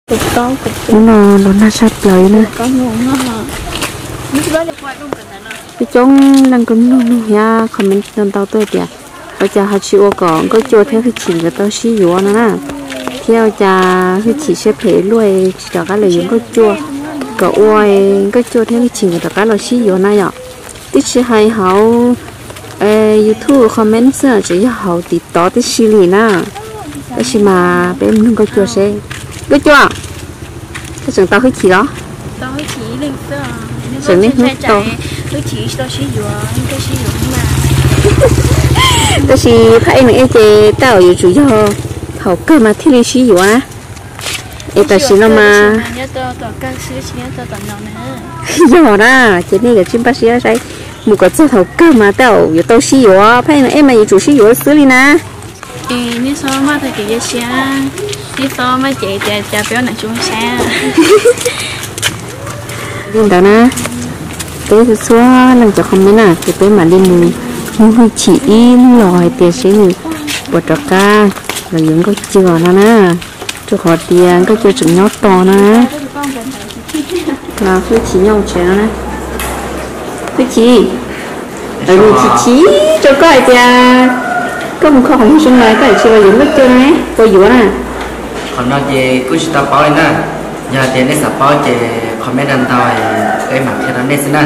Hnub no los nag tshaj plaws li na. Coob coob leej kuj nug nug thiab comment ntau ntau tuaj tias ua cas ho tsis ua kom Nkauj Cuaj thiab Hwj Chim nkawd tau sib yuav no na, thiab ua cas Hwj Chim siab phem luaj tsis rov qab los yuav Nkauj Cuaj, kom ua Nkauj Cuaj thiab Hwj Chim nkawd rov qab los sib yuav na yom. Twb tsis hais hauv YouTube comment xwb, tsuas yog hauv TikTok tib si li na. Tab sis mas peb mus nug Nkauj Cuaj seb. Nkauj Cuaj, koj tseem tos Hwj Chim los? Tseem niaj hnub tos. Tab sis phab ej neeg ej ces tab tom yuav tsum yog thaum kawg mas thiaj li sib yuav na. Es tam sim no mas yog na, ces nej kav tsij npaj siab saib mus kom txog thaum kawg mas tab tom yuav tau sib yuav, phab ej neeg ej mas yuav tsum sib yuav xwb li na. Nej txhob maj tag kev cia siab, nej txhob maj ces tias cas peb ob nam tsis muaj saib. Li ntawd na, peb txhua leej cov comment na ces peb mam li mus nug Hwj Chim ib los hais tias seb nws puas rov qab los yuav Nkauj Cuaj no na, rau qhov tias Nkauj Cuaj tseem nyob tos no na. Los Hwj Chim nyob tsev no na. Hwj Chim, nws chim chim rau koj hais tias koj mus kho qhov muag zoo no koj tsis los yuav Nkauj Cuaj no ne, puas yuav na? Qhov no ces kuj tsis tau paub li na. Yog hais tias nej xav paub ces comment ntau ntau, peb mam qhia rau nej xwb na.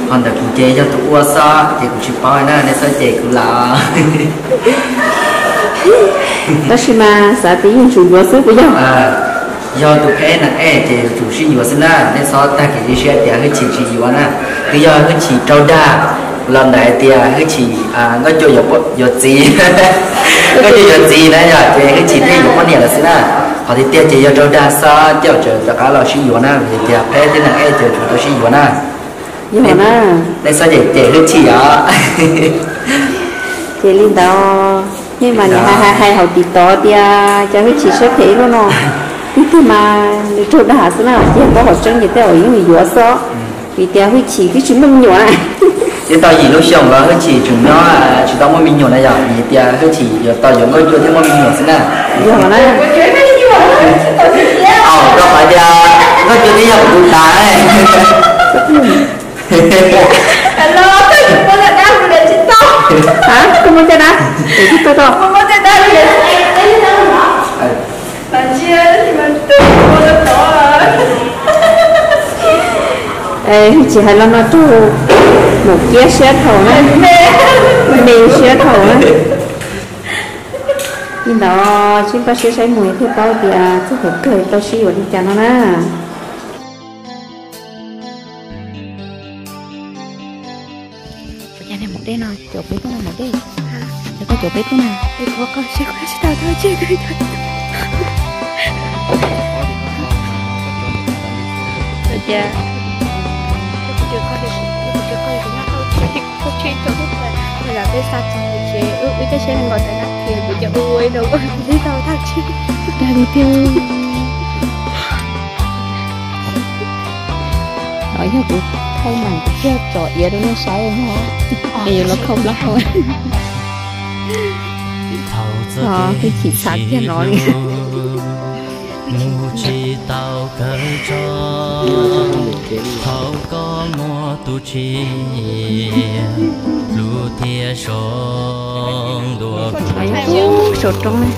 Qhov ntawd kuv ces yog tus ua xwb ces kuv tsis paub li na, nej txhob cem kuv lawm. Tab sis mas xav tias yeej tsum yuav xwb puas yog? Yog tus phab ej neeg ej ces yuav tsum sib yuav xwb na, nej txhob tag kev cia siab tias Hwj Chim tsis yuav na. Twb yog Hwj Chim raug dag los ntawm hais tias Hwj Chim, Nkauj Cuaj yuav txiv, Nkauj Cuaj yuav txiv na yog ces Hwj Chim thiaj yuav poj niam lawm xwb na. Qhov tiag tiag ces yog raug dag xwb, coj tseem rov qab los sib yuav na, vim tias phab ej thiab neeg ej ces tseem tau sib yuav na. Yog na. Nej txhob cem cem Hwj Chim os. Ces li ntawd, nej mas niam hais hais hais hauv TikTok tias cas Hwj Chim siab phem ib lub no. Twb tiag mas nws raug dag xwb na, tiag paub qhov tseeb ces tej zaum yeej yuav xwb. Vim tias Hwj Chim twb tsis muaj me nyuam na. Twb tau yim lub xyoo los Hwj Chim tseem nyob tsis tau muaj me nyuam na yog vim tias Hwj Chim yuav tau yuav Nkauj Cuaj thiaj muaj me nyuam xwb na. Yog na. Rau qhov tias Nkauj Cuaj twb yog kuv tus tas. Koj muaj caj dab, kuv tuaj tuaj. Hwj Chim hais lo no rau Maum Kiab siab dhau na, me siab dhau na. Li ntawd sib npaj siab saib mus thiaj paub tias txog thaum kawg tau sib yuav li cas no na. Ua cas niag maum dej no caum peb tuaj na maum dej? Ces koj caum peb tuaj na. Ua cas? Lam peb xa txog ces wb caj siab nkaus ntawd na, ces kuv cov ua ua ib rau koj tau tag tsis. Dag li tiag. Yog kuv thauj mas kuv thiaj tso iav rau nej saib no, es yuav los thauj plaub hau. Twb chim txhav kiag no li. Mus tsis tau kawg tso, thaum koj muaj tus tshiab, hlub thiab soo ntuas kuv. Saum roob na,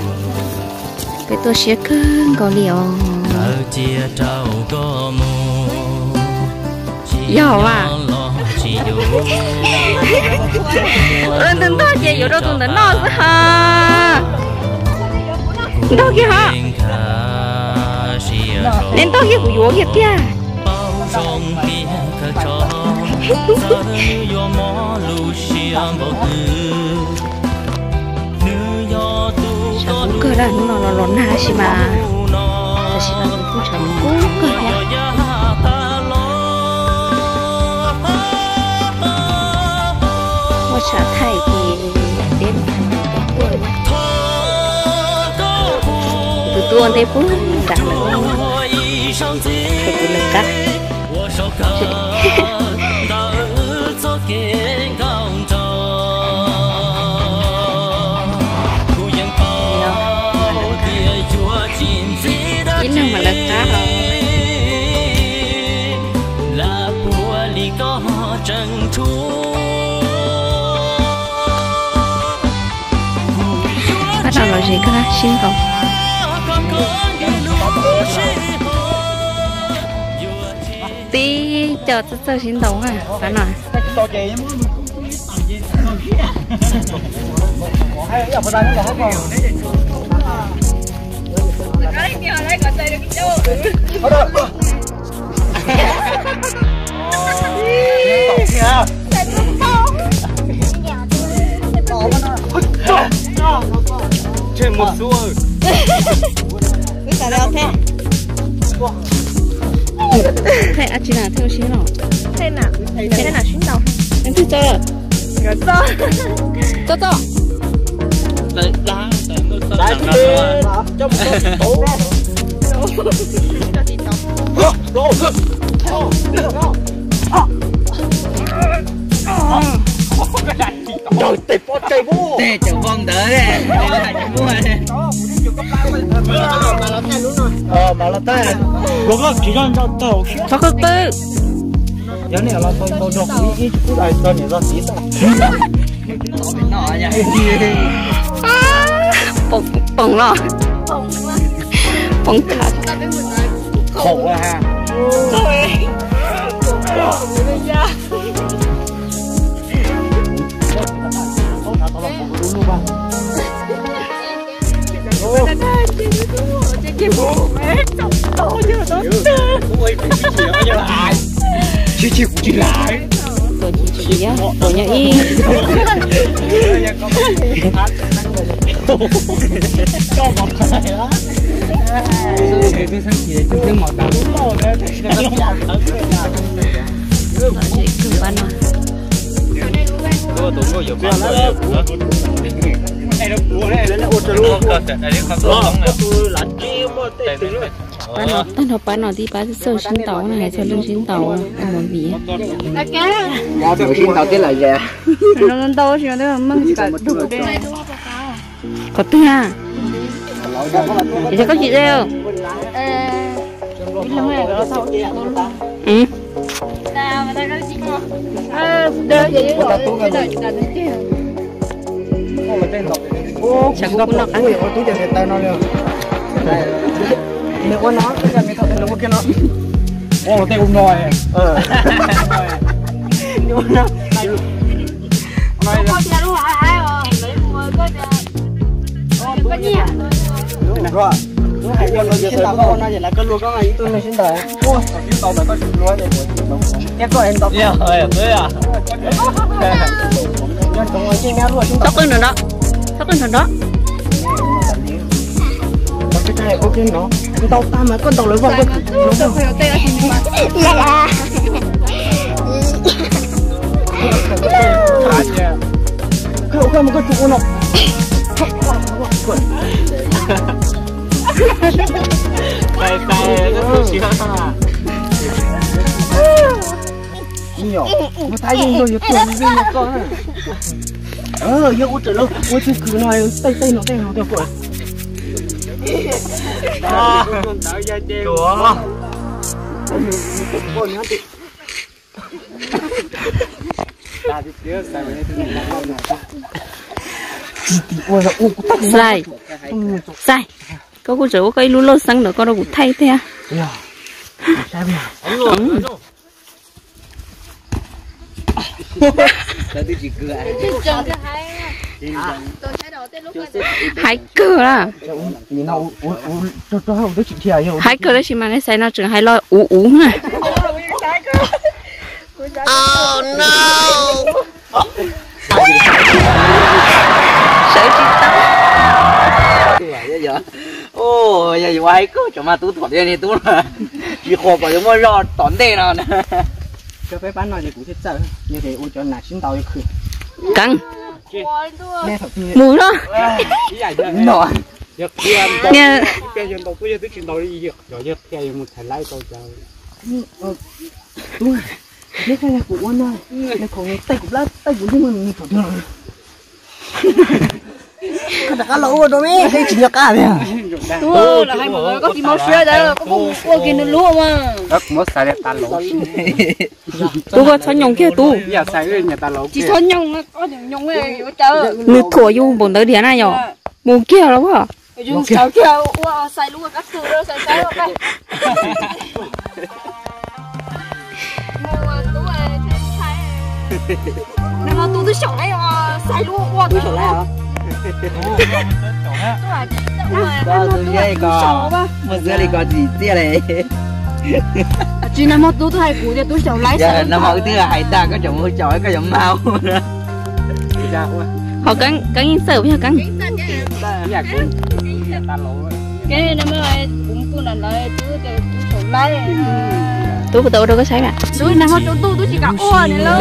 peb tuaj siab kawg nkaus li os. Lawv cia rau koj mus, yog mas. Tus ntog ces yuav rau tus ntawm no xwb ha. Ntog kiag ho. Neb ntog kiag kuv yuav kiag tiag. Sab kub kawg na, hnub no los los nag tab sis mas, tam sim no nws kuj tshav kub kawg thiab. Muaj tshav thaij ces peb mus thaij tus tuaj ntej puag nram lawm, ces kuv lawv qab. Ib leeg mas lawv qab. Zis koj sib ntaus. Tib co txawj txawj sib ntaus na, pab no. Thaij dab tsi na, thaij ua si no? Thaij nam, thaij nam sib ntaus. Twg txog? Txog txog. Nrog tes pob tsaig, tes cov npau ntawd, mas los thaij, kuv koj tsis zoj nrog tau. Qhov qw qw. Yog nej los tau tau nrog kuv ib ib, kuv tau niam tau txiv tau. Poom los, poom khav. Khoom los ha. Tsis tsis kuv tsis lais. Tuaj tsis tsis, tuaj nyob ib. Pab no. Pab no, tag nrho pab no tib pab txawj sib ntaus na, hais txog leej sib ntaus ua movie. Sib ntaus tib lawm ze. Qhov twg a? Yog koj tsis de. Xyov kuv kuv noj qab. Nws ua no, nws ua no. Txhob qw nrov nrov, txhob qw nrov nrov. Ntau tag mas koj ntaus lawv vau. Koj ua mas koj tsuas ua no. Nyom, mus thaij yeej nrog yuav tuag li yeej nrog koj na. Yog ua raws lawv ua txij kwv no, tej tej no tej no tuaj koj. Xais, xais, koj kuj tseem ua koj ib lub lauj xeeb ntawd koj rau kuv thaij thiab. Hais kawg na. Hais kawg tab sis mas neb xaiv no tseem hais los uv uv na. Sawv tsis tau. Yog yuav hais kawg tseem mas tub tom tias niag tub no tsis qhuas kom yuav muaj zog tom ntej no. Cov peb pab no ces kuv thiaj txawj, yog tias ua cov nas sib ntaus yuav khwv. Keev. Mus no. Twb tsis ntaus, yog twb tsis ntaus li, yog qhia yog mus thaiv laib tau cas. Tub, neb saib kuv ua no, nws khoom nws tej kuv plab tej kuv yeej muaj nws khoom twg. Koj rov qab los ua rau me, tej tsis nco qab tiag. Tub, los hais mus koj tsis mob siab, koj mus ua kiag nws lub mas. Tub, koj txhob nyoos kiag tub. Tsis txhob nyoos, nws thuam yus npaum ntawd diam na yom. Mus kiag los as. Sawv kiag ua xais lub qab tw, xais saib ua peb. Nag hmo tus twb xyaum lawm os, xais lub ua twb xyaum lawm os. Mus xwb li ko tsis txiaj li. Tsis, nag hmo tus twb hais kuv tias tus xyaum lawm. Nag hmo wb twb hais tag koj tseem mus xyaum koj yuav mag. Ho keeb yeej txawj yog keeb. Tub puas tau ua rau koj saib na. Tub nag hmo tsaus ntuj tub tsis kam ua li lawm.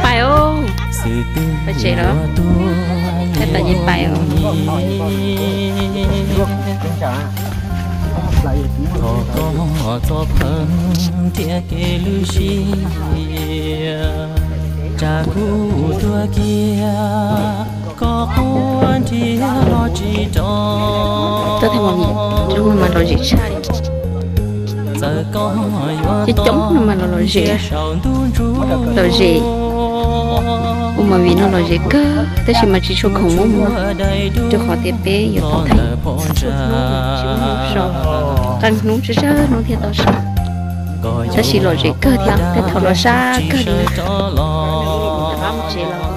Pais os, pais tsev los, pais tsev pais os. Thov koj txhob pheej thiab kev lwj siab, tsam kuv tuag kiag koj quaj nrhiav los tsis rov. Coob no mas los zem tshaj li. Txawm koj yuav coob no mas los los zem, los zem. Ua movie no los zem kawg tab sis mas tsis tshua khoom muab mus, rau qhov tias peb yuav tau thaij txhua hnub, tsis muaj hnub so, qee hnub tsawg tsawg hnub thiaj tau so. Tab sis los zem kawg thiab, tej thaum los sab kawg li. Tsev los